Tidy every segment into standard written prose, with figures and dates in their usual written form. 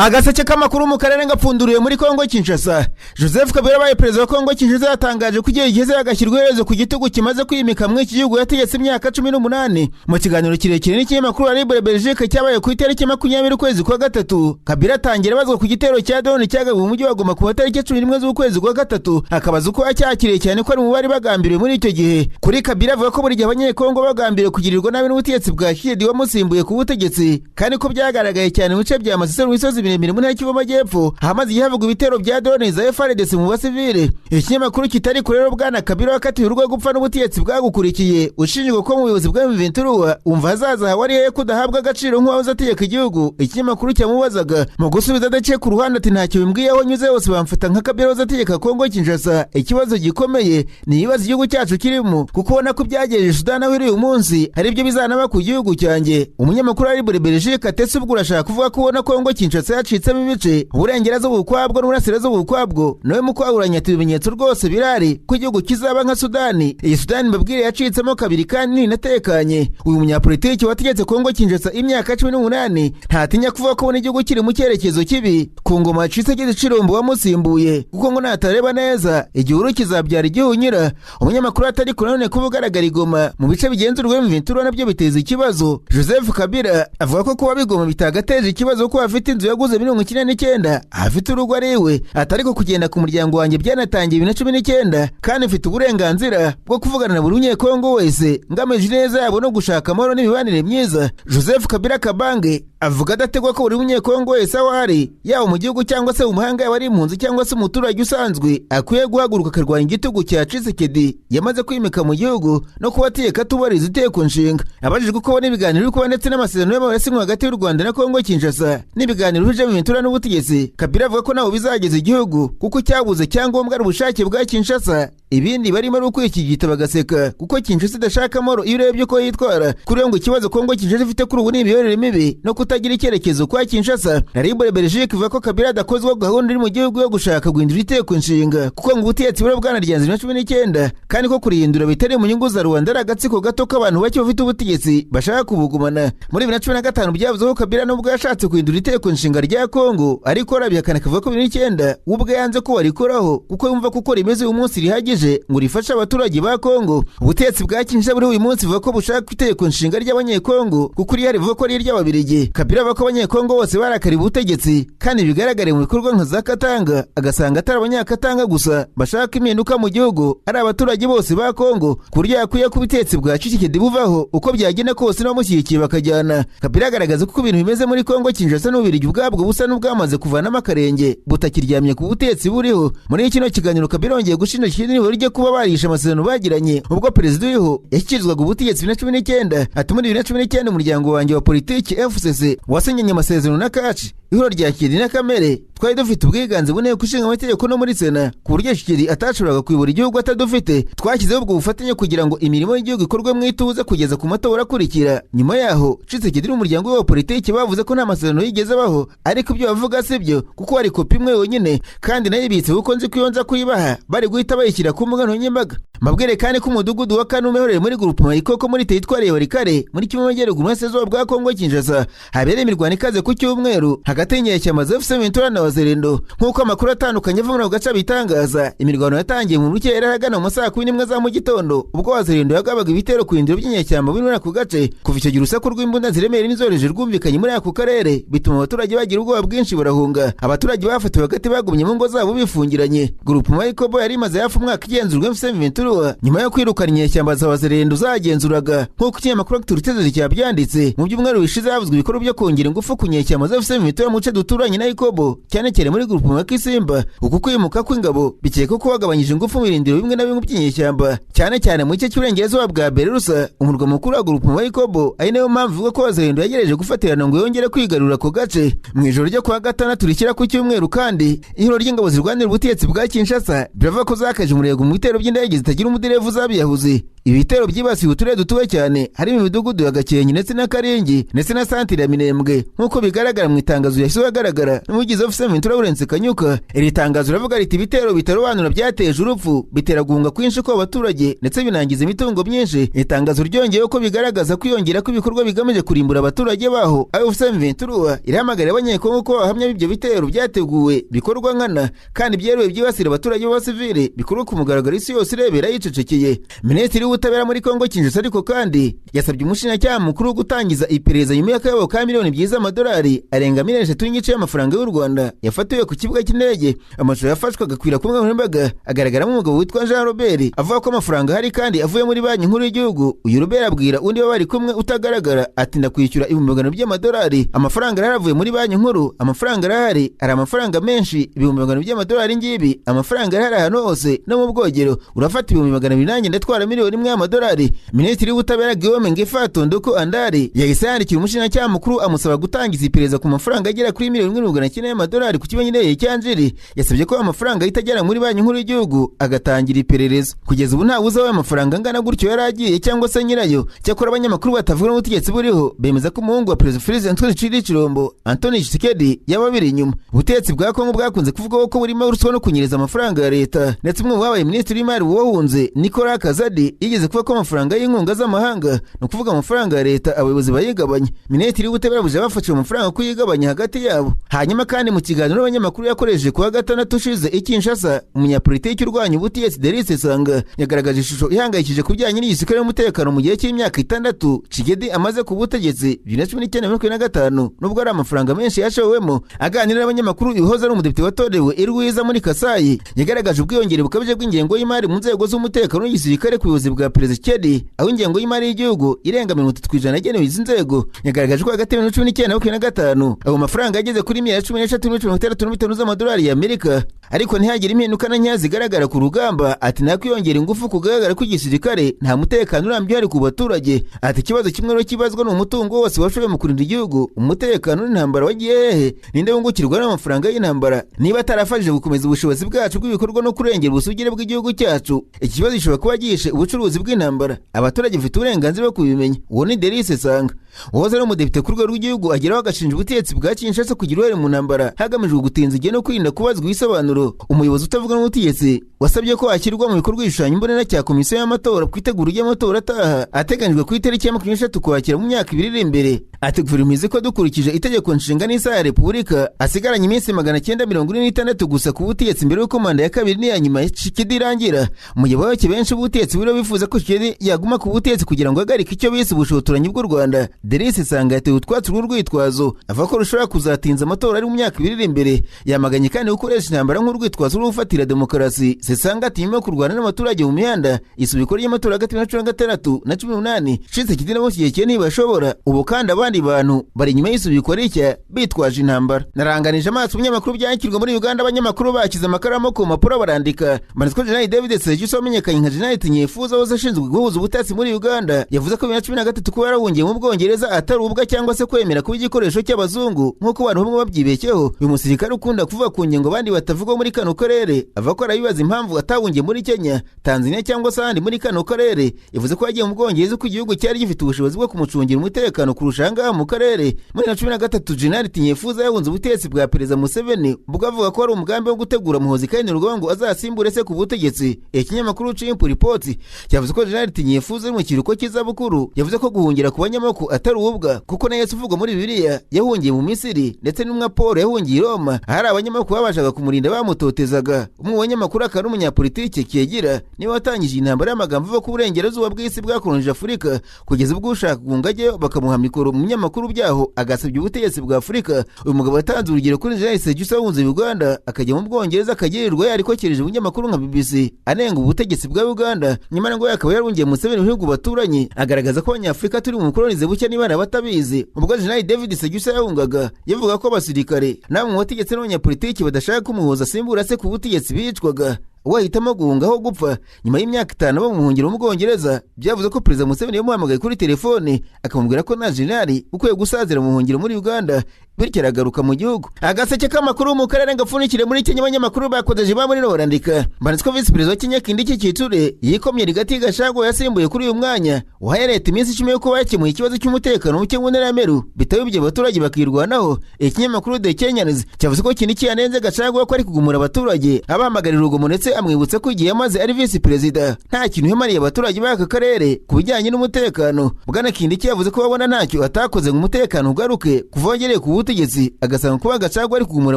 Agaseke k'amakuru mu karere gapfunduriwe muri Kongo Kinshasa. Joseph Kabila wabaye perezida wa Kongo Kinshasa yatangaje ko igihe kigeze hagashyirwa iherezo ku gitugu kimaze kwimika muri iki gihugu yategetse imyaka 18. Mu kiganiro kirekire n'ikinyamakuru Libre Belgique cyabaye ku itariki 20 ukwezi kwa gatatu, Kabila atangira abazwa ku gitero cya drone cyagabwe mu mujyi wa Goma ku matariki 11 z'ukwezi kwa gatatu, akabaza uko yacyakiriye, cyane ko ari mu bari bagambiriwe muri icyo gihe. Kuri Kabila, avuga ko buri gihe Abanyekongo bagambiriwe kugirirwa nabi n'ubutegetsi bwa Tshisekedi wamusimbuye ku butegetsi, kandi ko byagaragaye cyane mu bice bya Masisi, mu misozi miremire mu ntara y'Kivu y'Amajyepfo, ahamaze igihe havugwa ibitero bya drone za FARDC mu basivile. Ikinyamakuru kitari kure rero, bwana Kabila wakatiwe urwo gupfa n'ubutegetsi bwagukurikiye, ushinjwa ko mu buyobozi bwa M23 umva hazaza hawe ari hehe, kudahabwa agaciro nk'uwahoze ategeka igihugu? Ikinyamakuru cyamubazaga, mu gusubiza adaciye ku ruhande ati: "Ntacyo bimbwiye, aho nyuze hose bamfata nka Kabila wahoze ategeka Kongo Kinshasa. Ikibazo gikomeye ni ibibazo igihugu cyacu kirimo, kuko ubona ko ibyagejeje Sudani aho iri uyu munsi hari ibyo bizanaba ku gihugu cyanjye." Umunyamakuru wa Libre Belgique atese: "Ubwo urashaka kuvuga ko ubona Kongo Kinshasa yacitsemo ibice, uburengerazuba ukwabwo n'uburasirazuba ukwabwo?" Nawe mu kwahuranya ati: "Ibimenyetso rwose birari ko igihugu kizaba nka Sudani." Iyi Sudani mbabwire yacitsemo kabiri kandi ntinatekanye. Uyu munyapolitiki wategetse Kongo Kinshasa imyaka 18 ntatinya kuvuga ko ubona igihugu kiri mu cyerekezo kibi ku ngoma yacitse ageze Tshilombo wamusimbuye, kuko ngo natareba neza igihuru kizabyara igihunyira. Umunyamakuru atari kure none kuba ugaragara igoma mu bice bigenzurwa M23 nabyo biteza ikibazo. Joseph Kabila avuga ko kuba bigoma bitagateje ikibazo, ko afite inzu yaguze 99, afite urugo ari iwe, atari ko kugenda ku muryango wanjye byanatangiye 2019, kandi mfite uburenganzira bwo kuvugana na buri Munyekongo wese ngamije neza yabo no gushaka amahoro n'imibanire myiza. Joseph Kabila Kabange avuga adategwa ko buri Munyekongo wese aho ari, yaba mu gihugu cyangwa se mu mahanga, yaba ari impunzi cyangwa se umuturage usanzwe, akwiye guhaguruka akarwanya igitugu cya Tshisekedi yamaze kwimika mu gihugu no kuba ateka atubahiriza itegeko nshinga. Abajijwe uko abona ibiganiro biri kuba ndetse n'amasezerano y'amahoro yasinywe hagati y'u Rwanda na Kongo Kinshasa n'ibiganiro bije mu mitura n'ubutegetsi, Kabila avuga ko ntaho bizageza igihugu, kuko cyabuze cyangombwa ari ubushake bwa Kinshasa, ibindi barimo ari ukwikigita bagaseka, kuko Kinshasa idashaka amahoro iyo urebye uko yitwara. Kuri we ngo ikibazo Kongo Kinshasa ifite kuri ubu ni imiyoborere mibi no kutagira icyerekezo kwa Kinshasa. Libre Belgique ivuga ko Kabila adakozwa gahunda iri mu gihugu yo gushaka guhindura itegeko nshinga, kuko ngo ubutegetsi buri bwanaryanze 2019, kandi ko kurihindura bitari mu nyungu za rubanda, ari agatsiko gato k'abantu bake bafite ubutegetsi bashaka kubugumana. Muri 2015 byavuze ko Kabila nubwo yashatse guhindura itegeko nshinga rya Kongo, ariko arabihakana, akavuga ko 2009 we ubwe yanze ko barikoraho, kuko yumva ko uko rimeze uyu munsi rihagije ngo rifashe abaturage ba Kongo. Ubutegetsi bwa Kinshasa buri uyu munsi buvuga ko bushaka itegeko nshinga ry'Abanyekongo, kuko iriya rivuga ko ari iry'Ababirigi. Kabila avuga ko Abanyekongo bose barakariye ubutegetsi kandi bigaragare mu bikorwa nka za Katanga, agasanga atari Abanyakatanga gusa bashaka impinduka mu gihugu, ari abaturage bose ba Kongo, ku buryo yakwiye ko ubutegetsi bwa Tshisekedi buvaho uko byagenda kose n'abamushyigikiye bakajyana. Kabila agaragaza ko ibintu bimeze muri Kongo Kinshasa n'Ububirigi ubwabwo busa n'ubwamaze kuvanamo akarenge, butakiryamye ku butegetsi buriho. Muri kino kiganiro Kabila yongeye gushinja Tshisekedi ryo kuba barishe amasezerano bagiranye ubwo perezida uriho yashyikirizwaga ubutegetsi 2019. Ati: "Muri 2019 umuryango wanjye wa politiki FCC wasinyanye amasezerano na CACH, ihuriro rya Tshisekedi na Kamerhe. Twari dufite ubwiganze bune ku ishinga amategeko no muri Sena, ku buryo Tshisekedi atashoboraga kuyobora igihugu atadufite. Twashyizeho ubwo bufatanye kugira ngo imirimo y'igihugu ikorwe mu ituze kugeza ku matora akurikira. Nyuma yaho Tshisekedi n'umuryango we wa politiki bavuze ko nta masezerano yigeze abaho, ariko ibyo bavuga si byo, kuko hari kopi imwe yonyine kandi nayo ibitse, kuko nzi ko iyo nza kuyibaha bari guhita bayishyira ku mbuga nkoranyambaga. Mbabwire kandi ko umudugudu wa Kanume uherereye muri groupement Ikoko muri teritwari ya Walikale muri Kivu y'Amajyaruguru, Burasirazuba bwa Kongo Kinshasa, habereye imirwano ikaze ku cyumweru hagati y'inyeshyamba za AFC M23 na Wazalendo, nk'uko amakuru atandukanye ava muri ako gace abitangaza. Imirwano yatangiye mu rukera ahagana mu saa 11 za mu gitondo, ubwo Wazalendo yagabaga ibitero ku birindiro by'inyeshyamba biri muri ako gace. Kuva icyo gihe urusaku rw'imbunda ziremereye n'izoroheje rwumvikanye muri ako karere, bituma abaturage bagira ubwoba bwinshi barahunga. Abaturage bafatiwe hagati bagumye mu ngo zabo bifungiranye. Groupement Ikobo yari imaze hafi umwaka igenzurwa AFC M23 nyuma yo kwirukana inyeshyamba za Wazalendo zagenzuraga, nk'uko ikinyamakuru Actualité cyabyanditse. Mu byumweru bishize havuzwe ibikorwa byo kongera ingufu ku nyeshyamba za AFC M23 mu duce duturanye na Ikobo, cyane cyane muri groupement Kisimba. Uku kwimuka kw'ingabo bikekwa ko bagabanyije ingufu mu birindiro bimwe na bimwe by'inyeshyamba, cyane cyane mu gice cy'uburengerazuba bwa Berusa, umurwa mukuru wa groupement Ikobo, ari nayo mpamvu ivuga ko Wazalendo yagerageje gufatirana ngo yongere kwigarurira ako gace. Mu ijoro ryo kuwa gatandatu rishyira ku cyumweru kandi, ihuriro ry'ingabo zirwanira ubutegetsi bwa Kinshasa biravuga ko zakaje umurego mu bitero by'indege zitagira umuderevu z'abiyahuzi. Ibitero byibasiye uturere dutuwe cyane harimo imidugudu ya Gakenke ndetse na Karingi ndetse na santire ya Minembwe, nk'uko bigaragara mu itangazo yashyizwe ahagaragara n'umuvugizi wa AFC M23 Lawrence Kanyuka. Iri tangazo riravuga riti: ibitero bitarobanura byateje urupfu, bitera guhunga kwinshi kw'abaturage ndetse binangiza imitungo myinshi. Itangazo ryongeyeho ko bigaragaza kwiyongera kw'ibikorwa bigamije kurimbura abaturage baho. AFC M23 irahamagarira Abanyekongo ko bahamya ibyo bitero byateguwe, bikorwa nkana kandi byeruye byibasira abaturage b'abasivile, bikorwa ku mugaragaro isi yose irebera yicecekeye. Minisitiri w'ubutabera muri Kongo Kinshasa ariko kandi yasabye umushinjacyaha mukuru gutangiza iperereza nyuma y'akayabo ka miliyoni 2 z'amadolari arenga miliyoni 3.5 y'amafaranga y'u Rwanda yafatiwe ku kibuga cy'indege. Amashusho yafashwe agakwira ku mbuga nkoranyambaga agaragaramo umugabo witwa Jean Robert avuga ko amafaranga ahari kandi avuye muri Banki Nkuru y'Igihugu. Uyu Robert abwira undi bari kumwe utagaragara ati: ndakwishyura $200,000 by'amadolari, amafaranga arahari avuye muri Banki Nkuru, amafaranga arahari, ari amafaranga menshi, $200,000 by'amadolari ngibi, amafaranga arahari ahantu hose no mu bwogero, urafata 200,000 nanjye ndatwara miliyoni 1 y'amadolari. Minisitiri w'ubutabera Guillaume Ngefa Tondoko Andari yahise yandikira umushinjacyaha mukuru amusaba gutangiza iperereza ku mafaranga agera kuri miliyoni 1.9 y'amadolari ku kigo cy'indege cya Njiri. Yasabye ko amafaranga ahita agera muri Banki Nkuru y'Igihugu agatangira iperereza. Kugeza ubu ntawe uzi aho amafaranga angana gutyo yari agiye cyangwa se nyirayo. Cyakora abanyamakuru batavuga n'ubutegetsi buriho bemeza ko umuhungu wa Perezida Felix Antoine Tshilombo, Anthony Tshisekedi, yaba biri inyuma. Ubutegetsi bwa Kongo bwakunze kuvuga ko burimo ruswa no kunyereza amafaranga ya leta, ndetse umwe mu babaye minisitiri w'imari wahunze, Nicolas Kazadi, yigeze kuvuga ko amafaranga y'inkunga z'amahanga, ni ukuvuga amafaranga ya leta, abayobozi bayigabanya. Minisitiri w'ubutabera buje bafashe amafaranga kuyigabanya hagati yabo. Hanyuma kandi mu kiganiro n'abanyamakuru yakoresheje kuwa gatandatu ushize i Kinshasa, umunyapolitiki urwanya ubutegetsi Delice Sanga yagaragaje ishusho ihangayikishije ku bijyanye n'igisirikare n'umutekano mu gihe cy'imyaka 6 Tshisekedi amaze ku butegetsi 2019-2025, nubwo ari amafaranga menshi yashowemo. Aganira n'abanyamakuru, uhoze ari umudepite watorewe i Rwiza muri Kasayi yagaragaje ubwiyongere bukabije bw'ingengo y'imari mu nzego z'umutekano n'igisirikare ku buyobozi bwa Perezida Tshisekedi, aho ingengo y'imari y'igihugu irenga 30% yagenewe izi nzego. Yagaragaje ko hagati ya 2019 na 2025 ayo mafaranga yageze kuri miliyari 13.65 z'amadolari y'Amerika, ariko ntihagire impinduka na nkeya zigaragara ku rugamba. Ati: nta kwiyongera ingufu kugaragara kw'igisirikare, nta mutekano urambye uhari ku baturage. Ati: ikibazo kimwe rero kibazwa ni umutungo wose washoboye mu kurinda igihugu, umutekano n'intambara wagiye hehe? Ninde wungukirwa n'amafaranga y'intambara niba atarafashije gukomeza ubushobozi bwacu bw'ibikorwa no kurengera ubusugire bw'igihugu cyacu? Iki kibazo gishobora kuba gihishe ubucuruzi bw'intambara, abaturage bafite uburenganzira bwo kubimenya. Uwo ni Delice Sanga uwahoze ari umudepite ku rwego rw'igihugu, ageraho agashinja ubutegetsi bwa Kinshasa kugira uruhare mu ntambara hagamijwe gutinza igihe no kwirinda kubazwa ibisobanuro. Umuyobozi utavuga n'ubutegetsi wasabye ko hashyirwa mu bikorwa igishushanyo mbonera cya komisiyo y'amatora ku itegura ry'amatora ataha ateganyijwe ku itariki ya 23 Ukwakira mu myaka 2 iri imbere. Ati: guverinoma izi ko dukurikije itegeko nshinga n'isaha ya repubulika asigaranye iminsi 946 gusa ku butegetsi mbere y'uko manda ya kabiri n'iya nyuma ya Tshisekedi irangira. Mu gihe abayoboke benshi b'ubutegetsi buriho bifuza ko Tshisekedi yaguma ku butegetsi kugira ngo ahagarike icyo bise ubushotoranyi bw'u Rwanda, Delice Sanga yateye utwatsi urwo rwitwazo avuga ko rushobora kuzatinza amatora ari mu myaka 2 iri imbere. Yamaganye kandi gukoresha intambara nk'urwitwazo rwo gufatira demokarasi. Sesanga ati: nyuma yo kurwana n'abaturage mu mihanda, isubikwa ry'amatora hagati ya 2016 na 18, Tshisekedi n'abamushyigikiye ntibashobora. Ubu kandi abandi bantu bari inyuma y'isubikwa rishya bitwaje intambara. Naranganije amaso ibinyamakuru byandikirwa muri Uganda, abanyamakuru bakize amakaramu ku mpapuro barandika. Manitswe General David Sejusa wamenyekanye nka General Tinyefuza wahoze ashinzwe guhuza ubutasi muri Uganda, yavuze ko 2013 kuba yarahungiye mu Bwongereza atari ubwa cyangwa se kwemera kuba igikoresho cy'abazungu nk'uko abantu bamwe babyibeshyeho. Uyu musirikare ukunda kuvuga ku ngingo abandi batavuga muri kano karere avuga ko arabibaza impamvu atahungiye muri Kenya, Tanzania cyangwa se ahandi muri kano karere. Yavuze ko yagiye mu Bwongereza ko igihugu cyari gifite ubushobozi bwo kumucungira umutekano kurusha ahangaha mu karere. Muri 2013 General Tinyefuza yahunze ubutegetsi bwa Perezida Museveni ubwo avuga ko ari umugambi wo gutegura Muhoozi Kainerugaba ngo azasimbure se ku butegetsi. Ikinyamakuru Chimp Report cyavuze ko General Tinyefuza uri mu kiruhuko cy'izabukuru yavuze ko guhungira ku banyamoko atari ubwa, kuko na Yesu uvugwa muri Bibiliya yahungiye mu Misiri, ndetse n'umwa Paul yahungiye i Roma ahari abanyamakuru babashaga kumurinda bamutotezaga. Umwe mu banyamakuru akaba n'umunyapolitiki Kigira niwe watangije intambara y'amagambo avuga ko uburengerazuba bw'isi bwakolonije Afurika, kugeza ubwo ushaka guhunga ajyayo bakamuha mikoro mu binyamakuru byaho agasebya ubutegetsi bwa Afurika. Uyu mugabo yatanze urugero kuri General Sejusa wahunze Uganda akajya mu Bwongereza akagirirwa yarikokereje ibinyamakuru nka BBC anenga ubutegetsi bwa Uganda, nyamara ngo akaba yarungiye Museveni mu bihugu baturanye, agaragaza ko Abanyafurika turi mu bukolonize buke niba batabizi. Ubwo General David Sejusa yahungaga yavuga ko abasirikare namwe mu bategetsi n'abanyapolitiki badashaka kumuhuza asimbura se ku butegetsi bicwaga. Uwahitamo guhunga aho gupfa nyuma y'imyaka 5 aba mu buhungiro mu Bwongereza. Byavuze ko Perezida Museveni yamuhamagaye kuri telefone akamubwira ko nta jenerali ukwiye gusazira mu buhungiro muri Uganda, bityo aragaruka mu gihugu. Agaseke k'amakuru mu karere gapfunikire muri Kenya, abanyamakuru bakodeje ba muri barandika banditswe Visi Perezida wa Kenya Kindiki Kithure yikomye Rigathi Gachagua yasimbuye kuri uyu mwanya, uhaye leta iminsi 10 yo kuba yakemuye ikibazo cy'umutekano muke mu ntara ya Meru, bitaba ibyo abaturage bakirwanaho. Ikinyamakuru The Kenyans cyavuze ko Kindiki yanenze Gachagua ko ari kugumura abaturage, abahamagarira urugomo, ndetse amwibutsa ko igihe yamaze ari visi perezida nta kintu yamariye abaturage b'aka karere ku bijyanye n'umutekano. Bwana Kindiki yavuze ko babona ntacyo atakoze ngo umutekano ugaruke kuva wongereye ku butegetsi, agasanga kuba Gachagua ari kugumura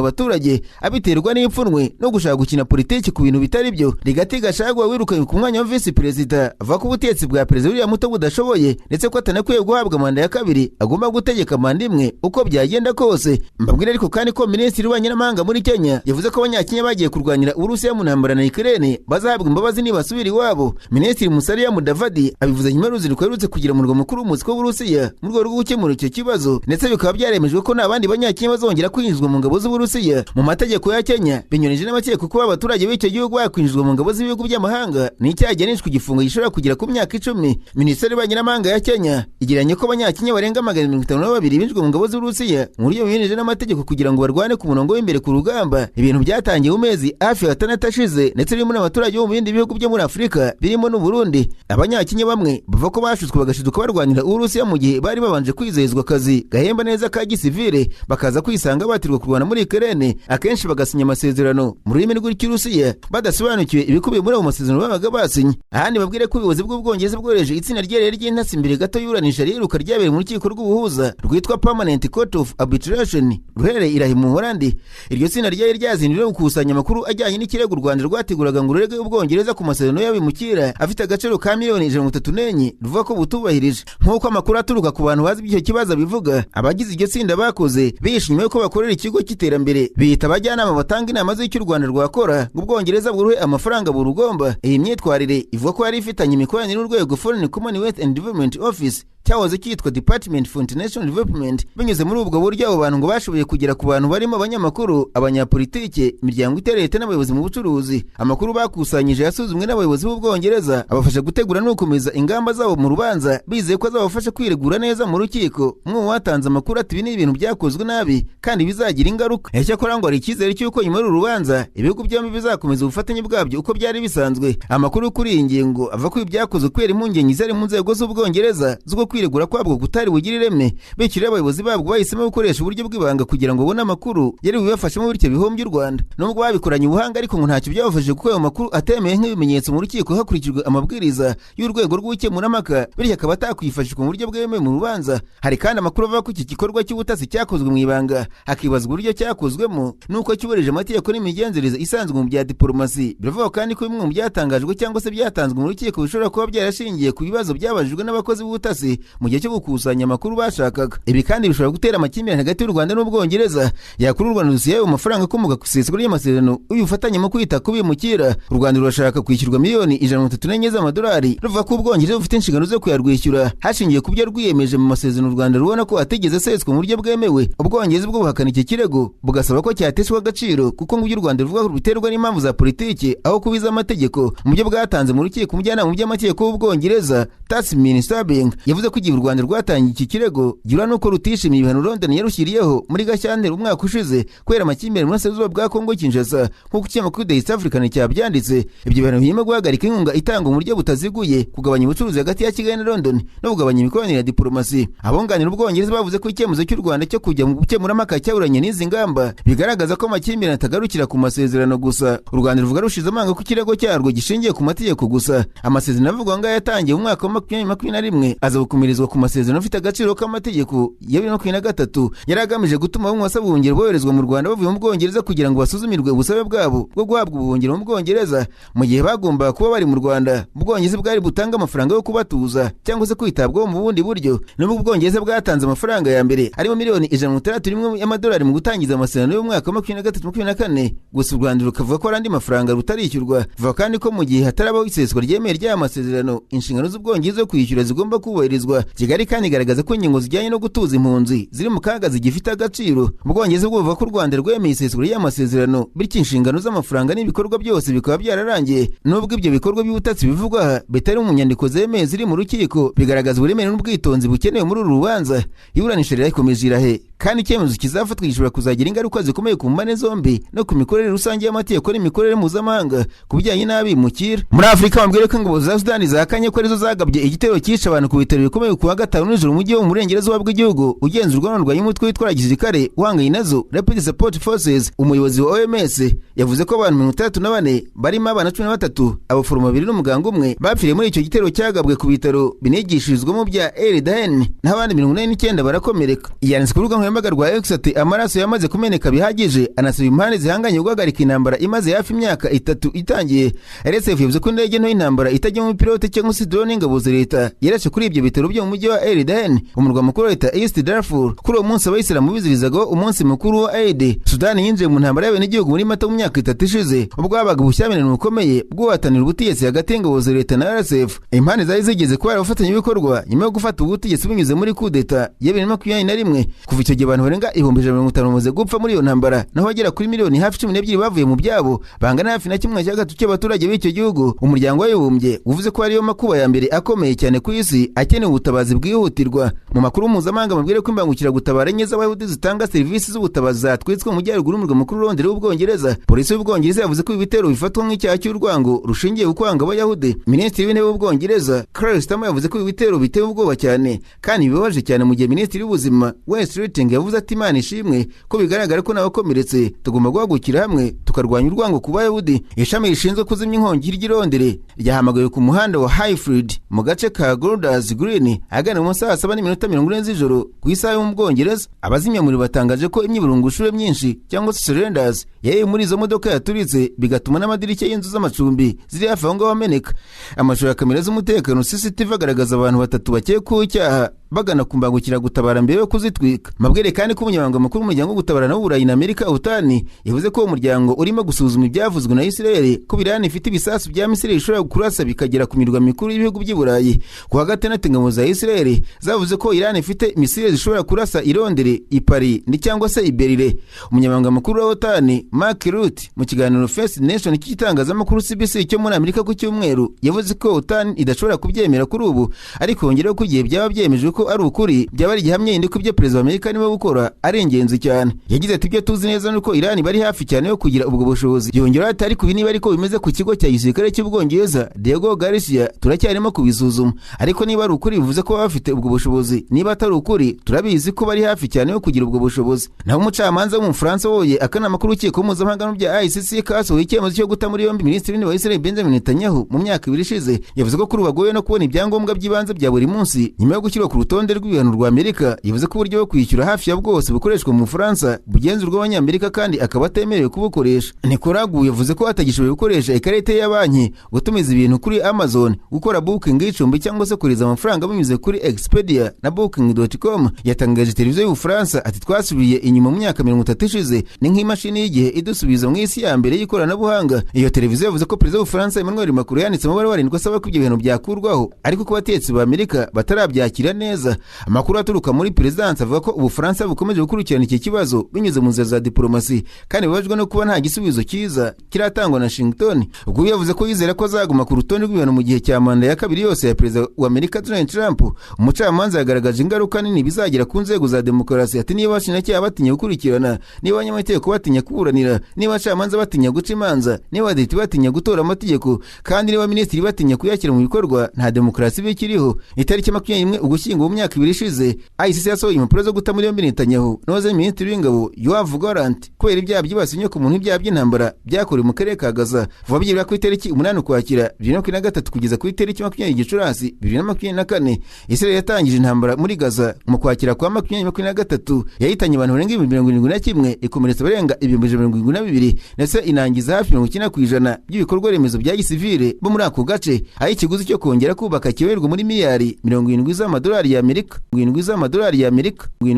abaturage abiterwa n'ipfunwe no gushaka gukina politiki ku bintu bitari byo. Rigathi Gachagua wirukanywe ku mwanya wa visi perezida avuga ko ubutegetsi bwa Perezida William Ruto budashoboye, ndetse ko atanakwiye guhabwa manda ya kabiri, agomba gutegeka manda imwe uko byagenda kose. Mbabwire ariko kandi ko Minisitiri w'Ububanyi n'Amahanga muri Kenya yavuze ko Abanyakenya bagiye kurwanira Uburusiya mu ntambara na Ukraine bazahabwa imbabazi nibasubira iwabo. Minisitiri Musalia Mudavadi abivuze nyuma y'uruzinduko aherutse kugira mu murwa mukuru w'umuziki w'Uburusiya mu rwego rwo gukemura icyo kibazo, ndetse bikaba byaremejwe ko nta bandi Banyakenya bazongera kwinjizwa mu ngabo z'Uburusiya. Mu mategeko ya Kenya binyuranyije n'amategeko kuba abaturage b'icyo gihugu bakwinjizwa mu ngabo z'ibihugu by'amahanga ni icyaha gihanishwa igifungo gishobora kugera ku myaka 10. Minisiteri y'Ububanyi n'Amahanga ya Kenya igereranya ko Abanyakenya barenga 552 binjijwe mu ngabo z'Uburusiya mu buryo bunyuranyije n'amategeko kugira ngo barwane ku murongo w'imbere ku rugamba, ibintu byatangiye mu mezi hafi 6 ashize, ndetse birimo n'abaturage bo mu bindi bihugu byo muri Afurika birimo n'u Burundi. Abanyakenya bamwe bavuga ko bashutswe bagashiduka barwanira Uburusiya mu gihe bari babanje kwizezwa akazi gahemba neza ka gisivile, bakaza kwisanga batirwa kurwana muri Ukraine, akenshi bagasinya amasezerano mu rurimi rw'Ikirusiya badasobanukiwe ibikubiye muri ayo masezerano babaga basinye. Ahandi babwire ko ubuyobozi bw'Ubwongereza bwohereje itsinda ryerere ry'intasi imbere gato y'iburanisha riheruka ryabereye mu rukiko rw'ubuhuza rwitwa Permanent Court of Arbitration ruherereye i Rahi mu Buholandi. Iryo tsinda ryari ryazinduwe gukusanya amakuru ajyanye n'ikirego u Rwanda rwateguraga ngo rurege Ubwongereza ku masezerano y'abimukira afite agaciro ka miliyoni 134, ruvuga ko butubahirije. Nk'uko amakuru aturuka ku bantu bazi iby'icyo kibazo bivuga, abagize iryo tsinda bakoze bishimiye ko bakorera ikigo cy'iterambere bita abajyanama batanga inama z'icyo u Rwanda rwakora ngo Ubwongereza buruhe amafaranga burugomba. Iyi myitwarire ivuga ko yari ifitanye imikoranire n'urwego Foreign Commonwealth and Development Office cyahoze cyitwa Department for International Development. Binyuze muri ubwo buryo abo bantu ngo bashoboye kugera ku bantu barimo abanyamakuru, abanyapolitike, imiryango itari leta n'abayobozi mu bucuruzi. Amakuru bakusanyije yasuzumwe n'abayobozi b'Ubwongereza, abafasha gutegura no gukomeza ingamba zabo mu rubanza, bizeye ko azabafasha kwiregura neza mu rukiko. Umwe mu batanze amakuru ati ibi ni ibintu byakozwe nabi kandi bizagira ingaruka. Icyakora ngo hari icyizere cy'uko nyuma y'uru rubanza ibihugu byombi bizakomeza ubufatanye bwabyo uko byari bisanzwe. Amakuru kuri iyi ngingo ava ko ibi byakozwe kubera impungenge zari mu nzego z'Ubwongereza z'uko kwiregura kwabwo kutari bugire ireme, bityo rero abayobozi babwo bahisemo gukoresha uburyo bw'ibanga kugira ngo babone amakuru yari bubafashemo, bityo bihombye u Rwanda. Nubwo babikoranye ubuhanga ariko ngo ntacyo byabafashije, kuko ayo makuru atemeye nk'ibimenyetso mu rukiko hakurikijwe amabwiriza y'urwego rw'ubukemurampaka, bityo akaba atakwifashishwa mu buryo bwemewe mu rubanza. Hari kandi amakuru avuga ko iki gikorwa cy'ubutasi cyakozwe mu ibanga, hakibazwa uburyo cyakozwemo n'uko cyubahirije amategeko n'imigenzereze isanzwe mu bya diporomasi. Biravugwa kandi ko bimwe mu byatangajwe cyangwa se byatanzwe mu rukiko bishobora kuba byarashingiye ku bibazo byabajijwe n'abakozi b'ubutasi mu gihe cyo gukusanya amakuru bashakaga. Ibi kandi bishobora gutera amakimbirane hagati y'u Rwanda n'Ubwongereza. Yakuri u Rwanda rusiye ayo mafaranga akomoka ku iseswa ry'amasezerano y'ubufatanye mu kwita ku bimukira. U Rwanda rurashaka kwishyurwa miliyoni 134 z'amadolari, ruvuga ko Ubwongereza bufite inshingano zo kuyarwishyura hashingiwe ku byo rwiyemeje mu masezerano u Rwanda rubona ko atigeze aseswa mu buryo bwemewe. Ubwongereza bwo buhakana iki kirego, bugasaba ko cyateshwa agaciro, kuko ngo ibyo u Rwanda ruvuga biterwa n'impamvu za politiki aho kubiza amategeko. Mu byo bwatanze mu rukiko, umujyanama mu by'amategeko w'Ubwongereza Tasmin Stabing yavuze ko igihe u Rwanda rwatangiye iki kirego gihura n'uko rutishimiye ibihano London yarushyiriyeho muri Gashyantare umwaka ushize kubera amakimbirane mu burasirazuba bwa Kongo Kinshasa, nk'uko ikinyamakuru The East African cyabyanditse. Ibyo bihano birimo guhagarika inkunga itangwa mu buryo butaziguye, kugabanya ubucuruzi hagati ya Kigali na London no kugabanya imikoranire ya diporomasi. Abunganira Ubwongereza bavuze ko icyemezo cy'u Rwanda cyo kujya mu gukemurampaka cyaburanye n'izi ngamba bigaragaza ko amakimbirane atagarukira ku masezerano gusa. U Rwanda ruvuga rushize amanga ko ikirego cyarwo gishingiye ku mategeko gusa. Amasezerano avugwa ngayo yatangiye mu mwaka wa 2021 aza gukomerezwa ku masezerano afite agaciro k'amategeko ya 2023, yari agamije gutuma bamwe basaba ubuhungiro boherezwa mu Rwanda bavuye mu Bwongereza kugira ngo basuzumirwe ubusabe bwabo bwo guhabwa ubuhungiro mu Bwongereza mu gihe bagombaga kuba bari mu Rwanda. Ubwongereza bwari butange amafaranga yo kubatuza cyangwa se kwitabwaho mu bundi buryo. Nubwo Ubwongereza bwatanze amafaranga ya mbere arimo miliyoni 161 y'amadolari mu gutangiza amasezerano y'umwaka wa 2023-2024, gusa u Rwanda rukavuga ko hari andi mafaranga rutarishyurwa. Vuga kandi ko mu gihe hatarabaho iseswa ryemewe ry'aya masezerano, inshingano z'Ubwongereza zo kwishyura zigomba kubahirizwa. byihutirwa. Kigali kandi igaragaza ko ingingo zijyanye no gutuza impunzi ziri mu kaga zigifite agaciro. Ubwongereza bwo buvuga ko u Rwanda rwemeye iseswa ry'amasezerano, bityo inshingano z'amafaranga n'ibikorwa byose bikaba byararangiye. Nubwo ibyo bikorwa by'ubutasi bivugwa bitari mu nyandiko zemeye ziri mu rukiko, bigaragaza uburemere n'ubwitonzi bukenewe muri uru rubanza. Iburanisha rirakomeje irahe, kandi icyemezo kizafatwa gishobora kuzagira ingaruka zikomeye ku mpande zombi no ku mikorere rusange y'amategeko n'imikorere mpuzamahanga ku bijyanye n'abimukira. Muri Afurika bambwira ko ingabo za Sudani zahakanye ko arizo zagabye igitero cyica abantu ku bitaro bikomeye ku wa gatanu nijoro mu mujyi wo mu burengerazuba bw'igihugu ugenzurwa n'urwanya umutwe witwara gisirikare uhanganye nazo Rapid Support Forces. Umuyobozi wa OMS yavuze ko abantu 64 barimo abana 13, abaforomo 2 n'umuganga umwe bapfiriye muri icyo gitero cyagabwe ku bitaro binigishirizwamo bya El Dahen, naho abandi 89 barakomereka. Yanditse ku rubuga nkoranyambaga rwa X ati amaraso yamaze kumeneka bihagije, anasaba impande zihanganye guhagarika intambara imaze hafi imyaka 3 itangiye. RSF yavuze ko indege nto y'intambara itajyamo umupilote cyangwa se drone y'ingabo za leta yarashe kuri ibyo bitaro byo mu mujyi wa El Dahen, umurwa mukuru wa leta East Darfur. Kuri uwo munsi abayisilamu bizihizaga umunsi mukuru wa Eid. Sudani yinjiye mu ntambara y'abenegihugu muri Mata mu myaka 3 ishize, ubwo habaga ubushyamirane bukomeye bw'uhatanira ubutegetsi hagati y'ingabo za leta na RSF. Impande zari zigeze kubara abafatanyabikorwa nyuma yo gufata ubutegetsi binyuze muri kudeta ya 2021. Kuva icyo gihe abantu barenga 150,000 bamaze gupfa muri iyo ntambara, naho bagera kuri miliyoni hafi 12 bavuye mu byabo, bangana hafi na 1/3 cy'abaturage b'icyo gihugu. Umuryango w'Abibumbye uvuze ko ariyo makuba ya mbere akomeye cyane ku isi akeneye ubutabazi bwihutirwa. Mu makuru mpuzamahanga mubwire ko imbangukiragutabara enye z'Abayahudi zitanga serivisi z'ubutabazi zatwitswe mu majyaruguru y'umurwa mukuru Londres w'Ubwongereza. Polisi y'Ubwongereza yavuze ko ibi bitero bifatwa nk'icyaha cy'urwango rushingiye ku kwanga Abayahudi. Minisitiri w'Intebe w'Ubwongereza Keir Starmer yavuze ko ibi bitero biteye ubwoba cyane kandi bibabaje cyane, mu gihe Minisitiri w'Ubuzima Wes Streeting yavuze ati Imana ishimwe ko bigaragara ko n'abakomeretse, tugomba guhagurukira hamwe tukarwanya urwango ku Bayahudi. Ishami rishinzwe kuzimya inkongi ry'i Londres ryahamagawe ku muhanda wa Highfield mu gace ka Golders Green ahagana mu saa 7:40 z'ijoro ku isaha yo mu Bwongereza. Abazimyamuriro batangaje ko imyiburungushure myinshi cyangwa se cylinders yaye muri izo modoka yaturitse, bigatuma n'amadirishya y'inzu z'amacumbi ziri hafi aho ngaho ameneka. Amashusho ya kamera z'umutekano CCTV agaragaza abantu 3 bakekwaho icyaha bagana ku mbangukiragutabara mbere yo kuzitwika. Mabwire kandi ko umunyamabanga mukuru w'umuryango w'ugutabarana w'Uburayi na Amerika OTAN yavuze ko uwo muryango urimo gusuzuma ibyavuzwe na Israel ko Iran ifite ibisasu bya misile bishobora kurasa bikagera ku mirwa mikuru y'ibihugu by'i Burayi. Ku wa gatandatu ingabo za Israel zavuze ko Iran ifite misile zishobora kurasa i Londres, i Paris ni cyangwa se i Berlin. Umunyamabanga mukuru wa OTAN Mark Rutte mu kiganiro First Nation cy'itangazamakuru CBC cyo muri Amerika ku cyumweru yavuze ko OTAN idashobora kubyemera kuri ubu, ariko yongeraho ko igihe byaba byemejwe ko ari ukuri byaba ari igihamya yindi ko ibyo perezida wa Amerika arimo gukora ari ingenzi cyane. Yagize ati ibyo tuzi neza nuko Iran bari hafi cyane yo kugira ubwo bushobozi. Yongeraho ati ariko ibi niba ariko bimeze ku kigo cya gisirikare cy'Ubwongereza Diego Garcia turacyarimo kubisuzuma, ariko niba ari ukuri bivuze ko baba bafite ubwo bushobozi, niba atari ukuri turabizi ko bari hafi cyane yo kugira ubwo bushobozi. Naho umucamanza w'Umufaransa woye akanama k'urukiko mpuzamahanga bya ICC kasohoye icyemezo cyo guta muri yombi Minisitiri w'Intebe wa Israel Benjamin Netanyahu mu myaka 2 ishize, yavuze ko kuri ubu agoye no kubona ibyangombwa by'ibanze bya buri munsi nyuma yo gushyirwa ku rutonde rw'ibihano rwa Amerika. Yavuze ko uburyo bwo kwishyura hafi ya bwose bukoreshwa mu Bufaransa bugenzurwa n'Abanyamerika kandi akaba atemerewe kubukoresha. Nicolas Guy yavuze ko atagishoboye gukoresha ikarita ya banki, gutumiza ibintu kuri Amazon, gukora booking y'icumbi cyangwa se kohereza amafaranga binyuze kuri Expedia na booking.com. Yatangaje televiziyo y'Ubufaransa ati twasubiye inyuma mu myaka 30 ishize, ni nk'imashini y'igihe idusubiza mu isi ya mbere y'ikoranabuhanga. Iyo televiziyo yavuze ko perezida w'Ubufaransa Emmanuel Macron yanditse mu baruwa 7 asaba ko ibyo bintu byakurwaho, ariko ko abategetsi ba Amerika batarabyakira neza. Amakuru aturuka muri perezidansi avuga ko Ubufaransa bukomeje gukurikirana iki kibazo binyuze mu nzira za diplomasi, kandi babajwe no kuba nta gisubizo cyiza kiratangwa na Washington. Ubwo yavuze ko yizera ko azaguma ku rutonde rw'ibihano mu gihe cya manda ya kabiri yose ya perezida wa Amerika Donald Trump. Umucamanza yagaragaje ingaruka nini bizagira ku nzego za demokarasi, ati niba abashinjacyaha batinya gukurikirana, niba abanyamategeko batinya kuburanira, niba abacamanza batinya guca imanza, niba abadepite batinya gutora amategeko, kandi niba minisitiri batinya kuyashyira mu bikorwa, nta demokarasi bikiriho. Itariki 21 Ugushyingo mu myaka 2 ishize, ICC yasohoye impapuro zo guta muri yombi Netanyahu n'uwahoze minisitiri w'ingabo Yoav Gallant kubera ibyaha byibasiye inyokomuntu n'ibyaha by'intambara byakorewe mu karere ka Gaza. Vuba byibura ku itariki 8 Ukwakira 2023 kugeza ku itariki 20 Gicurasi 2024, Israel yatangije intambara muri Gaza mu kwakira kwa 2023 yahitanye abantu barenga 71,000, ikomeretsa barenga 72,000, ndetse inangiza hafi 90% by'ibikorwa remezo bya gisivile bo muri ako gace, aho ikiguzi cyo kongera kubaka kibarirwa muri miliyari 70 z'amadolari y'Amerika. 70 z'amadolari y'Amerika.